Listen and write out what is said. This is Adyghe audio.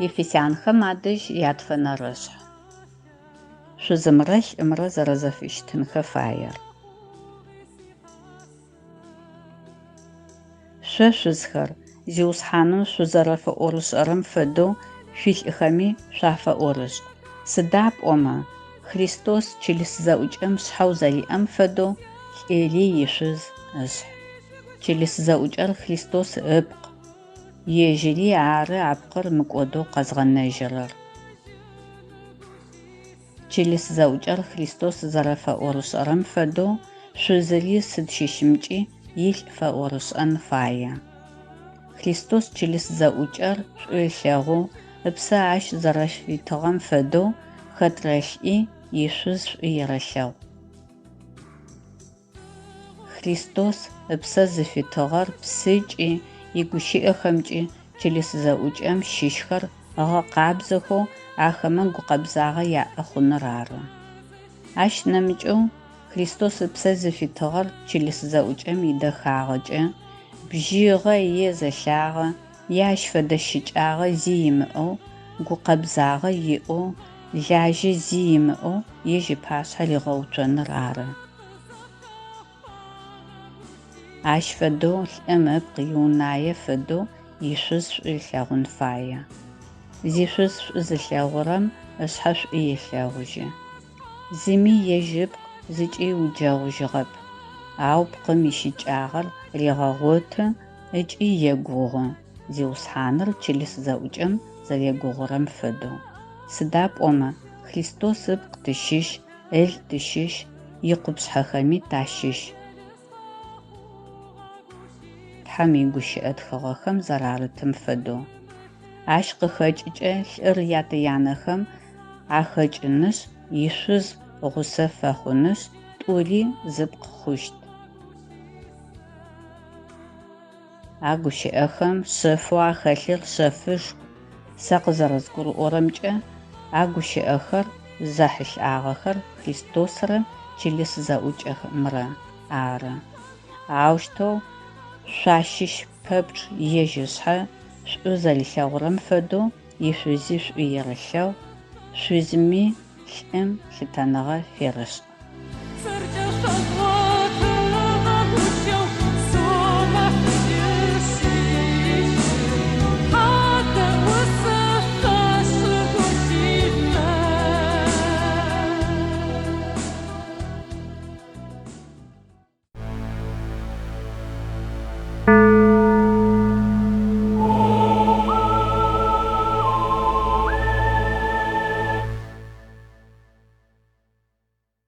Ефесянхэм адэжь ятфэнэрэшъхь. Шъузымрэ лӏымрэ зэрэзэфыщытынхэ фаер. Шъо шъузхэр, Зиусхьаным шъузэрэфэӏорышӏэрэм фэдэу шъуилӏыхэми шъуафэӏорышӏ. Сыда пӏомэ, Христос чылыс зэӏукӏэм шъхьэу зэриӏэм фэдэу лӏыри ишъуз ышъхь. Чылыс зэӏукӏэр Христос ыпкъ, ежьыри ары а пкъыр мыкӏодэу къэзгъэнэжьырэр. Чылыс зэӏукӏэр Христос зэрэфэӏорышӏэрэм фэдэу шъузыри сыд щыщымкӏи илӏ фэӏорышӏэн фае. Христос чылыс зэӏукӏэр шӏу ылъэгъоу, ыпсэ ащ зэрэфитыгъэм фэдэу хэтрэ лӏи ишъуз шӏу ерэлъэгъу. Христос ыпсэ зыфитыгъэр псыкӏи, игущыӏэхэмкӏи чылыс зэӏукӏэм щыщхэр ыгъэкъабзэхэу ахэмэ гукъэбзагъэ яӏэ хъуныр ары. Ащ нэмыкӏэу Христос ыпсэ зыфитыгъэр чылыс зэӏукӏэм идэхагъэкӏэ, бжьыгъэ е зэлъагъэ, е ащ фэдэ щыкӏагъэ зи имыӏэу, гукъэбзагъэ иӏэу, лажьэ зи имыӏэу ежь ыпашъхьэ ригъэуцоныр ары. Ащ фэдэу лӏым ыпкъ иунае фэдэу ишъуз шӏу ылъэгъун фае. Зишъуз шӏу зылъэгъурэм ышъхьэ шӏу елъэгъужьы. Зыми ежь ыпкъ зыкӏи ыуджэгъужьыгъэп, ау пкъым ищыкӏагъэр регъэгъоты ыкӏи егугъу, Зиусхьаныр чылыс зэӏукӏэм зэрегугъурэм фэдэу. Сыда пӏомэ, Христос ыпкъ тыщыщ, ыл тыщыщ, икъупшъхьэхэми тащыщ. Тхьэм игущыӏэ тхыгъэхэм зэрарытым фэдэу. Ащ къыхэкӏыкӏэ лӏыр ятэ-янэхэм ахэкӏынышъ, ишъуз гъусэ фэхъунышъ, тӏури зыпкъ хъущт. А гущыӏэхэм шъэфэу ахэлъыр шъэфышху, сэ къызэрэзгурыӏорэмкӏэ, а гущыӏэхэр зэхьылӏагъэхэр Христосрэ чылыс зэӏукӏэмрэ ары. Аущтэу шъуащыщ пэпчъ ежь ышъхьэ шӏу зэрилъэгъурэм фэдэу ишъузи шӏу ерэлъэгъу, шъузми лӏым лъытэныгъэ ферэшӏ.